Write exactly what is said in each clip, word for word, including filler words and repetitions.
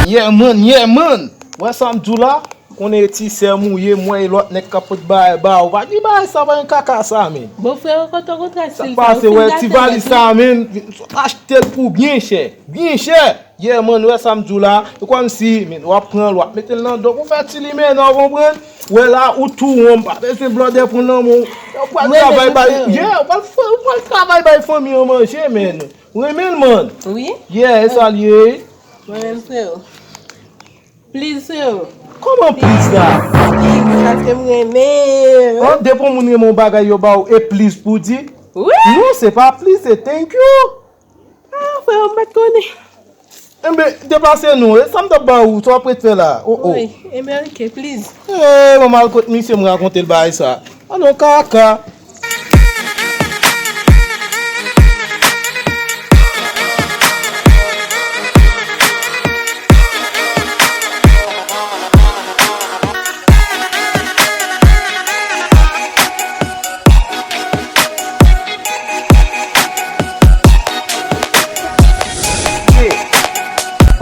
Yeah man, yeah man. Wè sa m di w la? Konnen e ti sè m ou ye, m wè e lòt nèg k ap pot bagay ba ou. Pa di bagay sa, pa gen kaka sa, men. Bon, frè, kote w kontre ak stil sa? Sa pase, wè ti valiz sa, men. Achte l pou byen chè. Byen chè. Yeah man, wè sa m di w la? E kòmsi, men, w ap pran l, w ap mete l nan do, pou fè ti limena, w konprann? Wè la, ou tou won, pa bezwen blòdè pran nan men w. Ou pral travay bay, yeah, ou pral, ou pral travay bay fanmi an manje, men. Ou renmen l, man? Wi. Yeah, e sa l ye. Mwen menm, freo. Please, freo. Kòman please la? Please, paske m renmen. An, depi yon moun renmen yon bagay, yo ba w e please pou di? Wi. Non, se pa please, se thank you. Ah, freo, m pa t konnen. Enben, deplase nou. E sa m t ap ba ou, sa w ap ret fè la? Oh, oh. Wi, enben, ok, please. Eh, mwen m al kot misye, m rakonte l bagay sa. Alò, kaka.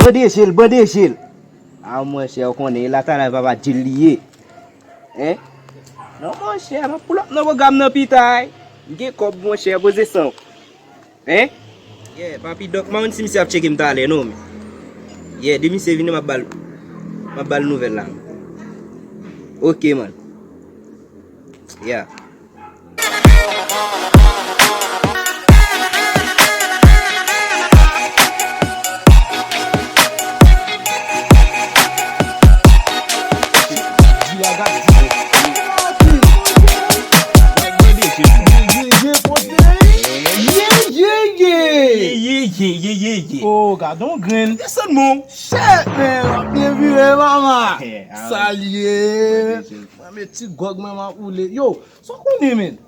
Bande je l, bande je l. A, monchè, ou konnen, e Latala papa di l li ye. Hein? Non, monchè, m ap pull up nan pwogram nan pita, ey. M gen kòb, monchè, poze san w. Hein? Yeah, Papi Dòk, m pa konn si misye ap tcheke m talè, non, men. Yeah, de misye vini, m ap ba l, m ap ba l nouvèl la. Ok, man. Yeah. Ye, ye, ye, ye. Ye, ye, ye, ye, ye, ye. Oh, gadon grenn. Desann, mon. Shit, men, w ap byen vire, mama. Sa l ye. Mwen, men ti gòg mwen, m ap woule. Yo, sa w konnen, men?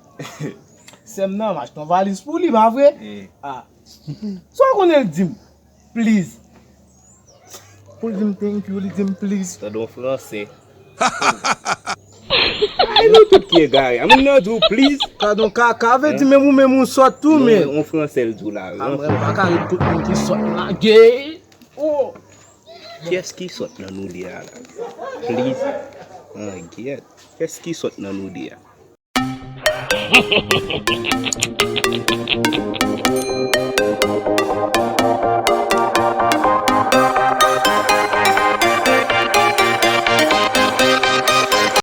Sè m nan, m achte yon valiz pou li, pa vre? Ah. Sa w konnen l di m? Please. Pou l di m thank you, li di m please. Tande yon fransè. Ay, nou tout ki egare. A moun nan di w please. Gadon kaka, vle di menm ou menm ou sòt tou, men. Non, yon fransè l di w la. A mwen, m pa ka ret kot moun ki sòt lage. Oh. Kiyès ki sòt nan nou de a la? Please. An gyèt. Kiyès ki sòt nan nou de a?